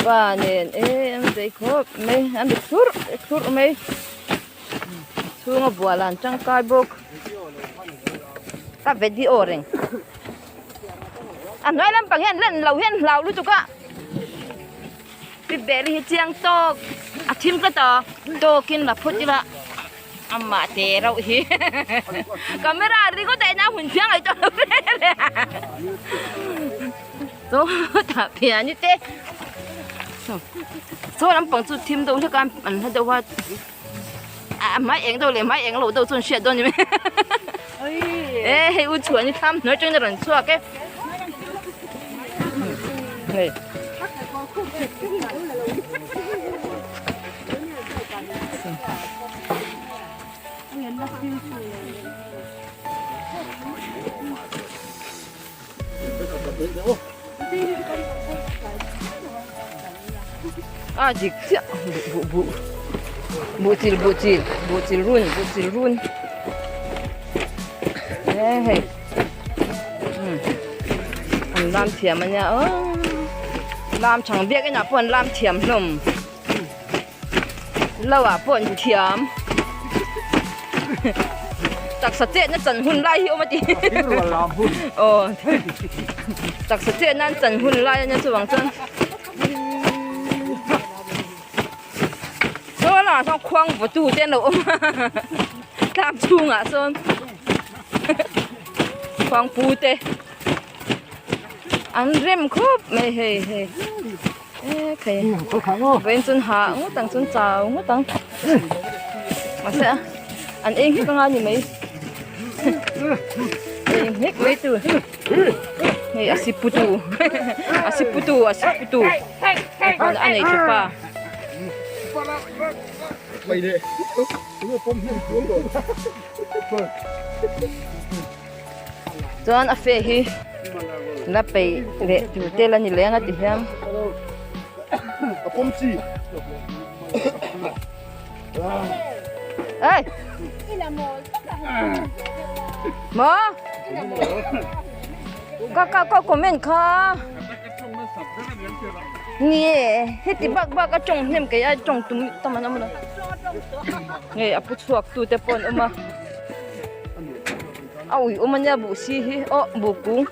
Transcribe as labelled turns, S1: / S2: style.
S1: Pa nen e an zei khawp mai a mit thlurh thlurh mai chhunga bual an tangkai bawk ka video reng a hnuai lampang hian len lo hian hlau lutuk a pi bel hi chiang tawk a thim tlat a tawkin la phut ila amah te reuh hi camera ringawt a en a hun thiang ai tawh lo reng reng a. Chaw tah pian i te chaw lampang chu thim deuh hlek a an hla deuh a a hmai eng deuh leh hmai eng loh deuh chu an hriat dawn a ni mai e hei u chhuan i thlam hnuai atangin a rawn chhuak e hei. A dik chiah buh buh buh chil buh chil buh chil run buh chil run e hei an lam thiam a nia aw lam chang biak inah pawh an lam thiam hlawm lo ah pawh an thiam taksa chetna chan hun lai hi awm a ti aw taksa chetna an chan hun lai a nia chuvang chuan saw lamah sawn khuang vawtu te an lo awm a tlang chhungah sawn khuang pu te an rem khawp mai hei hei. E khai vawiin chuan hah ngawt ang chuan chau ngawt ang mahse an eng hek anga ni mai eng hek mai tu hei a siputu a siputu a siputu a nei tu pa. Chuan a fe hi la peih leh tur te la ni leng a ti hian. Ê! Maw? Ka ka ka comment kha. Ni e, heti bak bak a tawng hnem kei a tawng tum tam an awm lo. Hei a pu chhuak tu te pawh an awm a. A ui awm ania buh si hi aw buh kung.